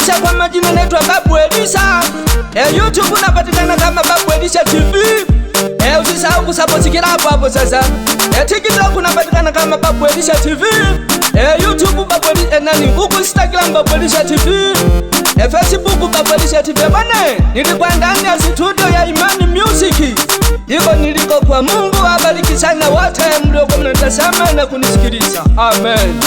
Elisha, kwa majina naitwa Babu Elisha. YouTube napatikana kama Babu Elisha TV. Usisahau kusubscribe hapo sasa. TikTok unapatikana kama Babu Elisha TV. YouTube Babu Elisha, nani huku Instagram Babu Elisha TV. Facebook Babu Elisha TV. Bwana, nilikuwa ndani ya studio ya Imani Music. Ndiko niliko kwa. Mungu abariki sana wote mliokuwa mnatazama na kunisikiliza. Amen.